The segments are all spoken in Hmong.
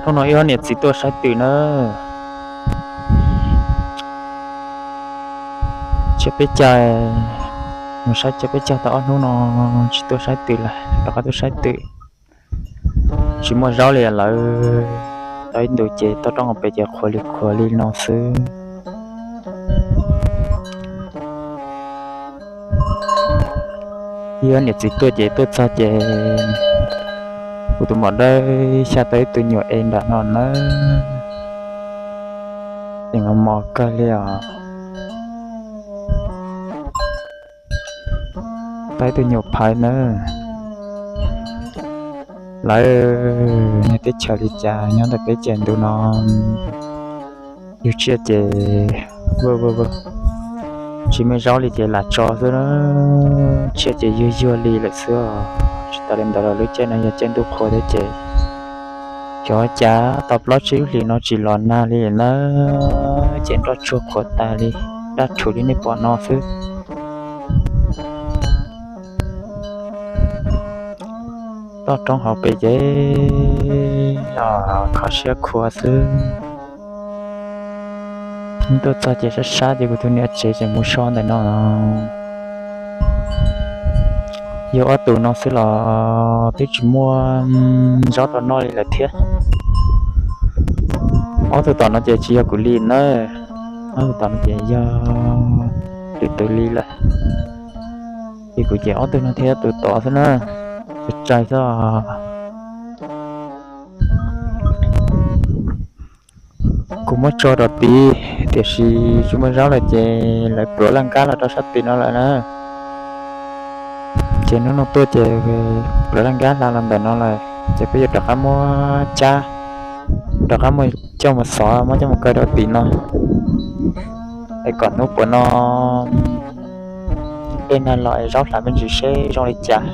Hnub no ib ob niam txiv tuaj saib twm na. Tsiab peb caug, mus saib tsiab peb caug tau ob hnub no tsis tuaj saib twm lawm, rov qab tuaj saib twm. Tsis muaj zaub li lawm, tau ib ntus ces toj roob hauv pes ces qhuav li qhuav li no xwb. Ib ob niam txiv tuaj ces tuaj txog ces kuv tus maum dawb xya tau ib tug nyuam es nram no nawb. Ces mos mos kawg li os. Tau ib tug nyuam phawv nawb. Lawv niag teb chaws li cas nyob ntawm peb ces ntu no yug tsiaj ces tsis muaj zaub li ces lam tso xwb na. Tsiaj ces yuag yuag li lawm xwb os. Tsis tas li ntawd los lub caij no yog caij ntuj qhua thiab ces xyov cas tau plaub tsib lub hlis no tsis los nag li na, ces nroj tsuag qhuav tas li, daj rhuv li nej pom no xwb. Toj roob hauv pes ces kho siab khuav xwb. Tuaj txog ces sab sab ces kuv tus niam tsev tseem mus so ntawm no. Yog ob tug no xwb los twb tsis muaj zaub rau noj li lawm thiab. Ob tug tom no ces tsis yog kuv li na, ob tug tom no ces yog lwm tus li lawm. Ces kuv ces ob tug no thiab tus tod xwb na, tsaws tsaws xwb. Kuv muab tso rau tid, tiam sis tsis muaj zaub lawm ces lawv pluav laj nkab los rau sab tim no lawm na. Ces hnub no tuaj ces pluav laj nkab hla los ntawm no lawm, ces peb yuav rov qab muab cab, rov qab muab coj mus xov, muab coj mus kaw rau tim no, es kom hnub puas no tej nag los es zaub hlav me ntsis seb zoo li cas.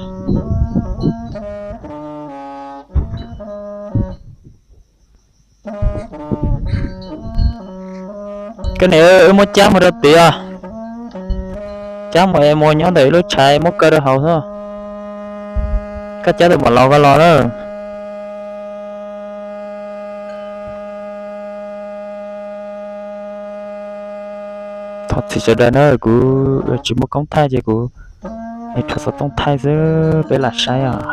Koj niam, wb muab cab mus rau tid os. Cab mus es mus nyob ntawm ib lub tshav muab kaw rau hauv xwb. Koj cab tus maum laus ko los na. Thov txim sawv daws na, kuv tsis muaj koob thaij ces kuv rho xov tooj thaij xwb, peb lam saib os.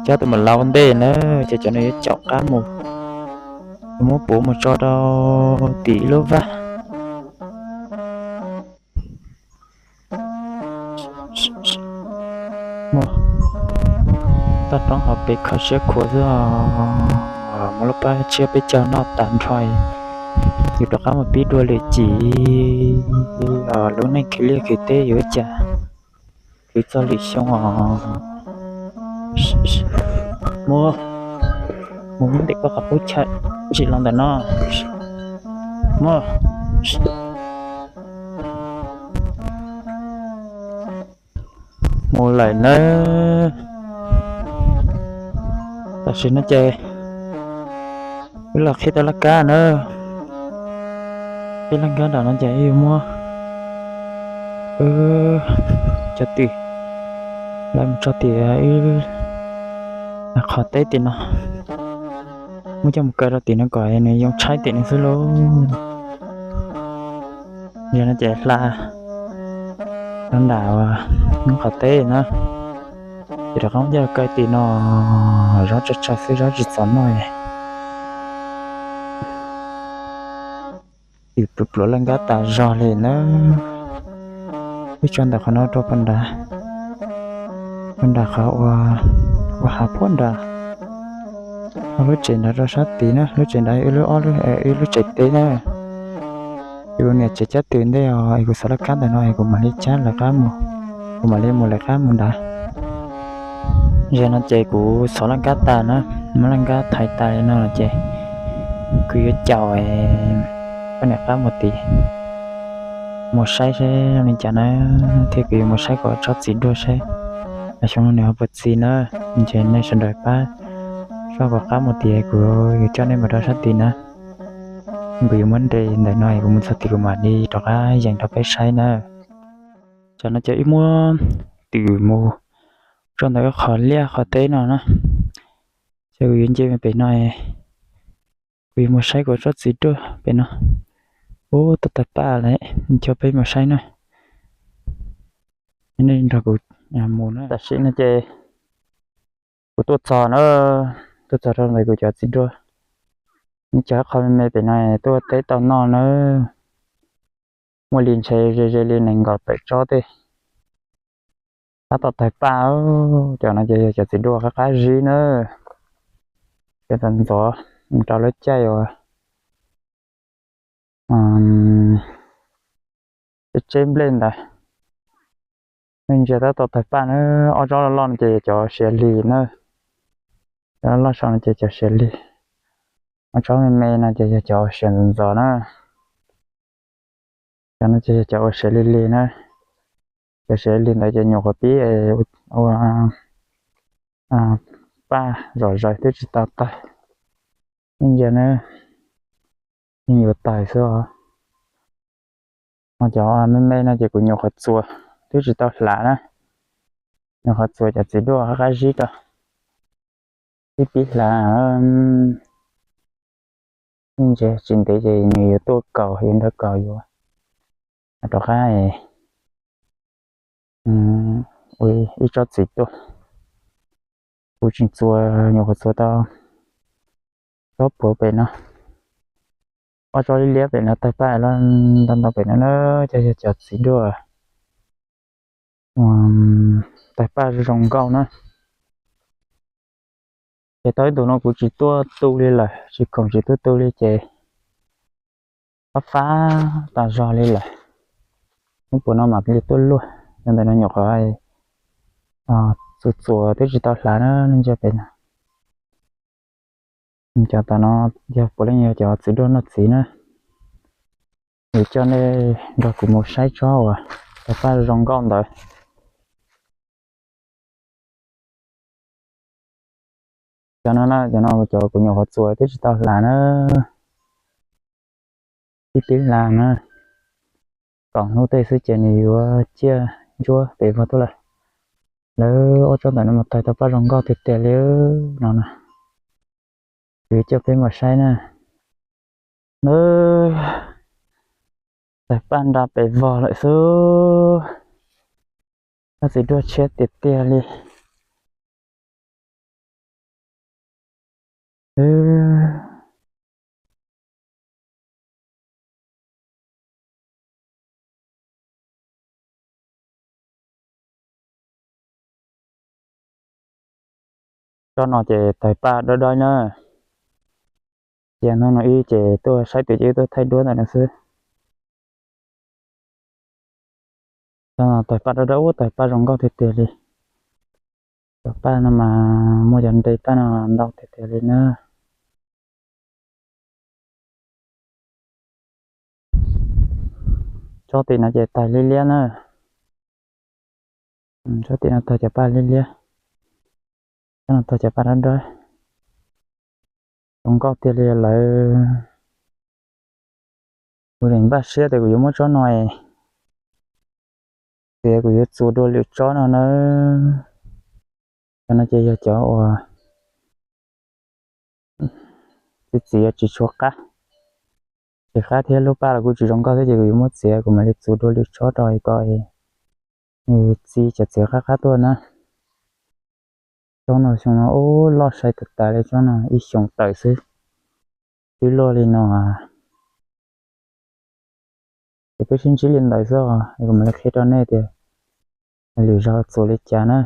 Cab tus maum laus ua ntej na, ces cov no yuav caum qab mus, yuav muab puav mus tso rau tim ib lub vaj. Toj roob hauv pes kho siab khuav xwb os. Muab lub pab tsiab peb caug noj tas nrho, yus rov qab mus pib dua lwm cim, lub neej khwv liaj khwv teb yuav ua cas khwv txog lwm xyoo os. Mus, mus nyob ntawm koj qhov qub chaw, tsis los ntawm no. Mus. Mus lawm nawb. Tam sim no ces wb los qhib tau laj kab na. Qhib laj kab nram no ces wb yuav muab wb cov twm lawv mus tso tim wb qhov teb tim no, muab coj mus kaw rau tim no kom nws yoo tshaib tim no xwb lauj. Yog no ces hla rau nram qhov teb na, ces rov qab muab coj kaw tim no, zaub tsawg tsawg xwb, zaub tsis txaus noj. Twm pluav pluav laj nkab tas zog li na. Wb tso ntawm qhov no rau puag nrad, puag nrad qhov ua hav puag nrad. Lub tsev nrad rau sab tid na, lub tsev nrad wb lub, wb lub tsev teb na. Kuv niam tsev cab twm ntej os, es kuv xov laj kab ntawm no es kuv mam li cab lawv qab mus, kuv mam li mus lawv qab mus nrad. Zaum no ces kuv xov laj kab tas na, muab laj kab thaiv tas li no ces kuv yuav caum poj niam qab mus tid, mus saib seb zoo li cas na, thiab kuv yuav mus saib kom tsob txiv duaj seb xyoo no nws ho puas txi na. Ces nej sawv daws pab soj kom qab mus tid, kuv yuav coj nej mus rau sab tid na. Kuv yuav muab nres ntawm no es kuv mus txog tid kuv mam li rov qab yees rau peb saib na. Tam no ces wb muab twm mus tso ntawm qhov liaj qhov teb no na. Ces kuv yuav nce pem no, kuv yuav mus saib kuv tsob txiv duaj pem no. Ub, tau tawg paj lawm, coj peb mus saib na. Nej nrog kuv mus na. Tam sim no ces kuv tuaj txog na, tuaj txog rau ntawm kuv cov txiv duaj. Cov qhov me me pem no tuaj teb tau noj na. Muaj li ntshe ze ze li nees nkaum tawm tsob tej. Tab tom tawg paj, cov no ces yog cov txiv duaj qab qab zib na. Cov ntxov ntxov rau lub caij uas tseb tseb nplej ntawd. Nej ntsia tab tom tawg paj na. Ob tsob loj loj no ces yog cov siav lig na. Cov loj loj saum no ces cov siav lig. Ob tsob me me no ces yog cov siav ntxov ntxov na. Cov no ces yog cov uas siav lig lig na. Cov siav lig ntawd ces nyuam qhuav pib ua paj zom zaws twb tsis tau tawg. Nej ntsia na, yeej yuav tawg xwb os. Ho cov me me no ces kuv nyuam qhuav txuas twb tsis tau hlav na. Nyuam qhuav txuas cov txiv duaj qab qab zib rau, pib pib hlav. Nej ntsia tsis ntev ces nws yuav tuaj kaus, yuav nrog kaus yuav rov qab ua ib tsob txiv tuaj. Kuv tseem txuas, nyuam qhuav txuas tau tsob puav pem no, ob tsob liab liab pem no tawg paj los ntau ntau pem no na, cov yog cov txiv duaj tawg paj zoo nkauj na. Ces tau ib ntus no kuv tsis tuaj tu li lawm, tsis khoom tsis tuaj tu li ces fab fab tas zog li lawm. Hnub puas no mam li tuaj luaj, yog ntawm no nyuam qhuav txuas txuas twb tsis tau hlav na, nej ntsia pem no. Cov tom no yog puav leej yog cov txiv duaj noj txiv na. Kuv coj nej nrog kuv mus saib tsob uas tawg paj zoo nkauj ntawd. Cov no na, cov no cov kuv nyuam qhuav txuas twb tsis tau hlav na. Tib tib hlav na, kaum hnub tej xwb ces nws yuav ciaj ntsuab pem vog tuaj lawm. Lawv ob tsob ntawm no mas tawg tau paj zoo nkauj tiag tiag li no na. Kuv yuav coj peb mus saib na. Tawg paj nra pem vog lawm xwb. Tsob txiv duaj tshiab tiag tiag li. Tsob no ces tawg paj dawb dawb na. Ces hnub no ib ces tuaj saib twm ces tuaj thaij duab ntawm no xwb. Tawg paj dawb dawb, ub, tawg paj zoo nkauj tiag tiag li. Cov paj no mas muaj cov nte paj no ntau tiag tiag li na. Tsob tim no ces tawg liab liab na. Tsob tim no tawg cov paj liab liab, tsob no tawg cov paj dawb dawb. Zoo nkauj tiag li lawm. Kuv tseem npaj siab tias kuv yuav muab tsob no es kuv yuav txuas dua lwm tsob no na. Cov no ces yog cov uas txiv txiv tsis tshua qab, tsis qab thiab lub paj los kuj tsis zoo nkauj thiab ces kuv yuav muab txiav, kuv mam li txuas dua lwm tsob rau kom nws txi cov txiv qab qab tuaj na. Tsob no xyoo no ub loj sai tas tas li, tsob no ib xyoos tawm xwb twb loj li no. Ces peb sib ntsib li ntawd xwb, kuv mam li qhia rau nej tias lwm zaus txuas li cas na.